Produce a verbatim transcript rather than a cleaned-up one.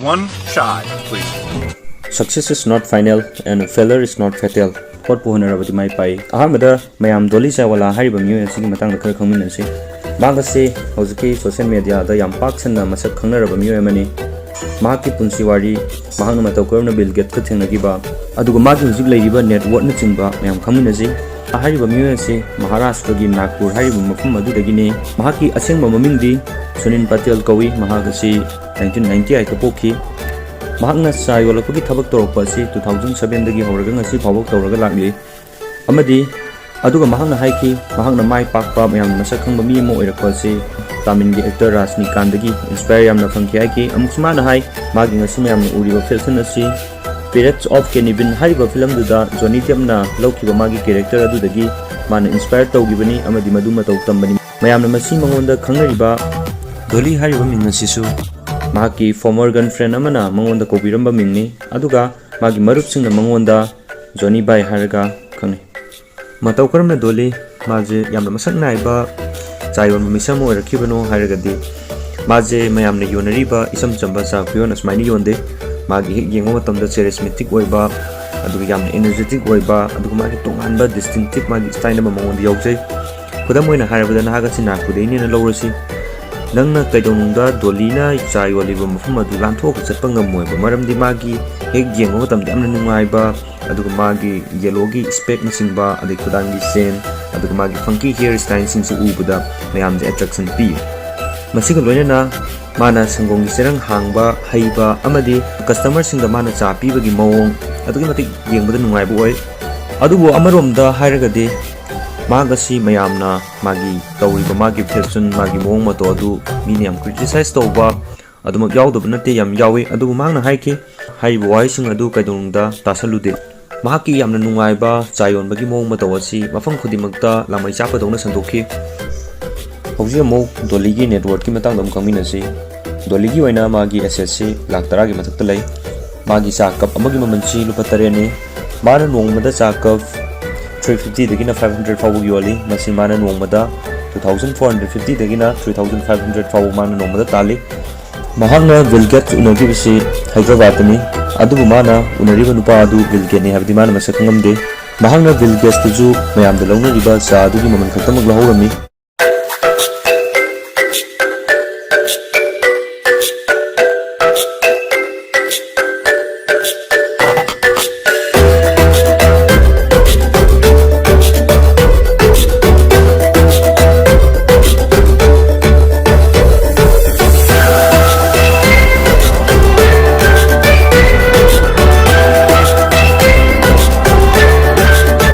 One shot, please. Success is not final and failure is not fatal. ꯍꯣꯠꯄꯨ ꯍꯣꯠꯅꯔꯕꯗꯤ ꯃꯥꯏ ꯄꯥꯛꯏ꯫ ꯑꯍꯥꯟꯕꯗ ꯃꯌꯥꯝ ꯗꯣꯂꯤ ꯆꯥꯏꯋꯥꯂꯥ ꯍꯥꯏꯔꯤꯕ ꯃꯤꯑꯣꯏ ꯑꯁꯤꯒꯤ ꯃꯇꯥꯡꯗ ꯈꯔ ꯈꯪꯃꯤꯟꯅꯁꯤ꯫ ꯃꯍꯥꯛ ꯑꯁꯤ ꯍꯧꯖꯤꯛꯀꯤ ꯁꯣꯁꯤꯌꯦꯜ ꯃꯦꯗꯤꯌꯥꯗ ꯌꯥꯝ ꯄꯥꯛ ꯁꯟꯅ ꯃꯁꯛ ꯈꯪꯅꯔꯕ ꯃꯤꯑꯣꯏ ꯑꯃꯅꯤ꯫ ꯃꯍꯥꯛꯀꯤ ꯄꯨꯟꯁꯤ ꯋꯥꯔꯤ, ꯃꯍꯥꯛꯅ ꯃꯇꯧ ꯀꯔꯝꯅ ꯕꯤꯜ ꯒꯦꯠꯁꯀ ꯊꯦꯡꯅꯈꯤꯕ, ꯑꯗꯨꯒ ꯃꯥꯒꯤ ꯍꯧꯖꯤꯛ ꯂꯩꯔꯤꯕ ꯅꯦꯠꯋꯥꯔꯛꯅꯆꯤꯡꯕ ꯃꯌꯥꯝ ꯈꯪꯃꯤꯟꯅꯁꯤ꯫ ꯍꯥꯏꯔꯤꯕ ꯃꯤꯑꯣꯏ ꯑꯁꯤ ꯃꯍꯥꯔꯥꯁꯇ꯭ꯔꯒꯤ ꯅꯥꯒꯄꯨꯔ ꯍꯥꯏꯔꯤꯕ ꯃꯐꯝ ꯑꯗꯨꯗꯒꯤꯅꯤ꯫ ꯃꯍꯥꯛꯀꯤ ꯑꯁꯦꯡꯕ ꯃꯃꯤꯡꯗꯤ ꯁꯨꯅꯤꯜ ꯄꯇꯦꯜ ꯀꯧꯏ꯫ ꯃꯍꯥꯛ ꯑꯁꯤ ꯅꯥꯏꯟꯇꯤꯟ ꯅꯥꯏꯟꯇꯤ ꯑꯩꯠꯇ ꯄꯣꯛꯈꯤ꯫ ꯃꯍꯥꯛꯅ ꯆꯥ ꯌꯣꯜꯂꯛꯄꯒꯤ ꯊꯕꯛ ꯇꯧꯔꯛꯄ ꯑꯁꯤ ꯇꯨ ꯊꯥꯎꯖꯟ ꯁꯕꯦꯟꯗꯒꯤ ꯍꯧꯔꯒ ꯉꯁꯤ ꯐꯥꯎꯕ ꯇꯧꯔꯒ ꯂꯥꯛꯂꯤ꯫ ꯑꯃꯗꯤ ꯑꯗꯨꯒ ꯃꯍꯥꯛꯅ ꯍꯥꯏꯈꯤ, ꯃꯍꯥꯛꯅ ꯃꯥꯏ ꯄꯥꯛꯄ, ꯃꯌꯥꯝꯅ ꯃꯁꯛ ꯈꯪꯕ ꯃꯤ ꯑꯃ ꯑꯣꯏꯔꯛꯄ ꯑꯁꯤ ꯇꯥꯃꯤꯜꯒꯤ ꯑꯦꯛꯇꯔ ꯔꯥꯖꯅꯤꯀꯥꯟꯗꯒꯤ ꯏꯟꯁꯄꯥꯌꯔ ꯌꯥꯝꯅ ꯐꯪꯈꯤ ꯍꯥꯏꯈꯤ꯫ ꯑꯃꯨꯛꯁꯨ ꯃꯥꯅ ꯍꯥꯏ, ꯃꯥꯒꯤ ꯉꯁꯤ ꯃꯌꯥꯝꯅ ꯎꯔꯤꯕ ꯐꯦꯁꯟ ꯑꯁꯤ Pirates of Caribbean ꯍꯥꯏꯔꯤꯕ ꯐꯤꯂꯝꯗꯨꯗ ꯖꯣꯅꯤ ꯗꯦꯞꯅ ꯂꯧꯈꯤꯕ ꯃꯥꯒꯤ ꯀꯦꯔꯦꯛꯇꯔ ꯑꯗꯨꯗꯒꯤ ꯃꯥꯅ ꯏꯟꯁꯄꯥꯌꯔ ꯇꯧꯈꯤꯕꯅꯤ ꯑꯃꯗꯤ ꯃꯗꯨ ꯃꯇꯧ ꯇꯝꯕꯅꯤ꯫ ꯃꯌꯥꯝꯅ ꯃꯁꯤ ꯃꯉꯣꯟꯗ ꯈꯪꯅꯔꯤꯕ ꯗꯣꯂꯤ ꯍꯥꯏꯔꯤꯕ ꯃꯤꯡ ꯑꯁꯤꯁꯨ ꯃꯍꯥꯛꯀꯤ ꯐꯣꯔꯃꯔ ꯒꯔꯜꯐ꯭ꯔꯦꯟ ꯑꯃꯅ ꯃꯉꯣꯟꯗ ꯀꯧꯕꯤꯔꯝꯕ ꯃꯤꯡꯅꯤ꯫ ꯑꯗꯨꯒ ꯃꯥꯒꯤ ꯃꯔꯨꯞꯁꯤꯡꯅ ꯃꯉꯣꯟꯗ ꯖꯣꯅꯤ ꯕꯥꯏ ꯍꯥꯏꯔꯒ ꯈꯪꯅꯩ꯫ ꯃꯇꯧ ꯀꯔꯝꯅ ꯗꯣꯂꯤ? ꯃꯥꯁꯦ ꯌꯥꯝꯅ ꯃꯁꯛ ꯅꯥꯏꯕ ꯆꯥ ꯌꯣꯟꯕ ꯃꯤꯁꯛ ꯑꯃ ꯑꯣꯏꯔꯛꯈꯤꯕꯅꯣ ꯍꯥꯏꯔꯒꯗꯤ, ꯃꯥꯁꯦ ꯃꯌꯥꯝꯅ ꯌꯣꯟꯅꯔꯤꯕ ꯏꯆꯝ ꯆꯝꯕ ꯆꯥ ꯈꯨꯌꯣꯟ ꯑꯁꯨꯃꯥꯏꯅ ꯌꯣꯟꯗꯦ꯫ ꯃꯥꯒꯤ ꯍꯦꯛ ꯌꯦꯡꯕ ꯃꯇꯝꯗ ꯆꯦꯔꯤꯁꯃꯦꯇꯤꯛ ꯑꯣꯏꯕ, ꯑꯗꯨꯒ ꯌꯥꯝꯅ ꯏꯅꯔꯖꯦꯇꯤꯛ ꯑꯣꯏꯕ, ꯑꯗꯨꯒ ꯃꯥꯒꯤ ꯇꯣꯉꯥꯟꯕ ꯗꯤꯁꯇꯤꯡꯇꯤꯞ ꯃꯥꯒꯤ ꯁ꯭ꯇꯥꯏꯜ ꯑꯃ ꯃꯉꯣꯟꯗ ꯌꯥꯎꯖꯩ꯫ ꯈꯨꯗꯝ ꯑꯣꯏꯅ ꯍꯥꯏꯔꯕꯗ, ꯅꯍꯥꯛ ꯑꯁꯤ ꯅꯥꯒꯄꯨꯔꯗꯩꯅꯦꯅ ꯂꯧꯔꯁꯤ꯫ ꯅꯪꯅ ꯀꯩꯗꯧꯅꯨꯡꯗ ꯗꯣꯂꯤꯅ ꯆꯥ ꯌꯣꯜꯂꯤꯕ ꯃꯐꯝ ꯑꯗꯨ ꯂꯥꯟꯊꯣꯛꯑꯒ ꯆꯠꯄ ꯉꯝꯃꯣꯏꯕ, ꯃꯔꯝꯗꯤ ꯃꯥꯒꯤ ꯍꯦꯛ ꯌꯦꯡꯕ ꯃꯇꯝꯗ ꯌꯥꯝꯅ ꯅꯨꯡꯉꯥꯏꯕ, ꯑꯗꯨꯒ ꯃꯥꯒꯤ ꯌꯦꯂꯣꯒꯤ ꯁ꯭ꯄꯦꯛꯅꯆꯤꯡꯕ, ꯑꯗꯩ ꯈꯨꯗꯥꯡꯒꯤ ꯆꯦꯟ, ꯑꯗꯨꯒ ꯃꯥꯒꯤ ꯐꯪꯀꯤ ꯍꯤꯌꯔ ꯁ꯭ꯇꯥꯏꯜꯁꯤꯡꯁꯤ ꯎꯕꯗ ꯃꯌꯥꯝꯗ ꯑꯦꯇ꯭ꯔꯦꯛꯁꯟ ꯄꯤ꯫ ꯃꯁꯤꯒ ꯂꯣꯏꯅꯅ ꯃꯥꯅ ꯁꯪꯒꯣꯝꯒꯤ ꯆꯦꯔꯪ ꯍꯥꯡꯕ ꯍꯩꯕ ꯑꯃꯗꯤ ꯀꯁꯇꯃꯔꯁꯤꯡꯗ ꯃꯥꯅ ꯆꯥ ꯄꯤꯕꯒꯤ ꯃꯑꯣꯡ ꯑꯗꯨꯛꯀꯤ ꯃꯇꯤꯛ ꯌꯦꯡꯕꯗ ꯅꯨꯡꯉꯥꯏꯕ ꯑꯣꯏ꯫ ꯑꯗꯨꯕꯨ ꯑꯃꯔꯣꯝꯗ ꯍꯥꯏꯔꯒꯗꯤ ꯃꯍꯥꯛ ꯑꯁꯤ ꯃꯌꯥꯝꯅ ꯃꯥꯒꯤ ꯇꯧꯔꯤꯕ ꯃꯥꯒꯤ ꯐꯦꯁꯟ, ꯃꯥꯒꯤ ꯃꯑꯣꯡ ꯃꯇꯧ ꯑꯗꯨ ꯃꯤꯅ ꯌꯥꯝ ꯀ꯭ꯔꯤꯇꯤꯁꯥꯏꯁ ꯇꯧꯕ ꯑꯗꯨꯃꯛ ꯌꯥꯎꯗꯕ ꯅꯠꯇꯦ, ꯌꯥꯝ ꯌꯥꯎꯏ꯫ ꯑꯗꯨꯕꯨ ꯃꯍꯥꯛꯅ ꯍꯥꯏꯈꯤ, ꯍꯥꯏꯔꯤꯕ ꯋꯥꯍꯩꯁꯤꯡ ꯑꯗꯨ ꯀꯩꯗꯧꯅꯨꯡꯗ ꯇꯥꯁꯜꯂꯨꯗꯦ꯫ ꯃꯍꯥꯛꯀꯤ ꯌꯥꯝꯅ ꯅꯨꯡꯉꯥꯏꯕ ꯆꯥ ꯌꯣꯟꯕꯒꯤ ꯃꯑꯣꯡ ꯃꯇꯧ ꯑꯁꯤ ꯃꯐꯝ ꯈꯨꯗꯤꯡꯃꯛꯇ ꯂꯥꯃꯩ ꯆꯥꯛꯄꯗꯧꯅ ꯁꯟꯗꯣꯛꯈꯤ꯫ ꯍꯧꯖꯤꯛ ꯑꯃꯨꯛ ꯗꯣꯂꯤꯒꯤ ꯅꯦꯠꯋꯥꯔꯛꯀꯤ ꯃꯇꯥꯡꯗ ꯑꯃꯨꯛ ꯈꯪꯃꯤꯟꯅꯁꯤ꯫ ꯗꯣꯂꯤꯒꯤ ꯑꯣꯏꯅ ꯃꯥꯒꯤ ꯑꯦꯁꯦꯠꯁꯤ ꯂꯥꯛ ꯇꯔꯥꯒꯤ ꯃꯊꯛꯇ ꯂꯩ꯫ ꯃꯥꯒꯤ ꯆꯥ ꯀꯞ ꯑꯃꯒꯤ ꯃꯃꯜꯁꯤ ꯂꯨꯄꯥ ꯇꯔꯦꯠꯅꯤ꯫ ꯃꯥꯅ ꯅꯣꯡꯃꯗ ꯆꯥ ꯀꯞ ꯊ꯭ꯔꯤ ꯐꯤꯐꯇꯤꯗꯒꯤꯅ ꯐꯥꯏꯚ ꯍꯟꯗ꯭ꯔꯦꯗ ꯐꯥꯎꯕ ꯌꯣꯜꯂꯤ꯫ ꯃꯁꯤ ꯃꯥꯅ ꯅꯣꯡꯃꯗ ꯇꯨ ꯊꯥꯎꯖꯟ ꯐꯣꯔ ꯍꯟꯗ꯭ꯔꯦꯗ ꯐꯤꯐꯇꯤꯗꯒꯤꯅ ꯊ꯭ꯔꯤ ꯊꯥꯎꯖꯟ ꯐꯥꯏꯚ ꯍꯟꯗ꯭ꯔꯦꯗ ꯐꯥꯎꯕ ꯃꯥꯅ ꯅꯣꯡꯃꯗ ꯇꯥꯜꯂꯤ꯫ ꯃꯍꯥꯛꯅ ꯕꯤꯜ ꯒꯦꯠꯁ ꯎꯅꯈꯤꯕꯁꯤ ꯍꯥꯏꯗ꯭ꯔꯕꯥꯗꯇꯅꯤ꯫ ꯑꯗꯨꯕꯨ ꯃꯥꯅ ꯎꯅꯔꯤꯕ ꯅꯨꯄꯥ ꯑꯗꯨ ꯕꯤꯜ ꯒꯦꯠꯅꯤ ꯍꯥꯏꯕꯗꯤ ꯃꯥꯅ ꯃꯁꯛ ꯈꯪꯉꯝꯗꯦ꯫ ꯃꯍꯥꯛꯅ ꯕꯤꯜ ꯒꯦꯠꯁꯇꯁꯨ ꯃꯌꯥꯝꯗ ꯂꯧꯅꯔꯤꯕ ꯆꯥ ꯑꯗꯨꯒꯤ ꯃꯃꯜ ꯈꯛꯇꯃꯛ ꯂꯧꯍꯧꯔꯝꯃꯤ꯫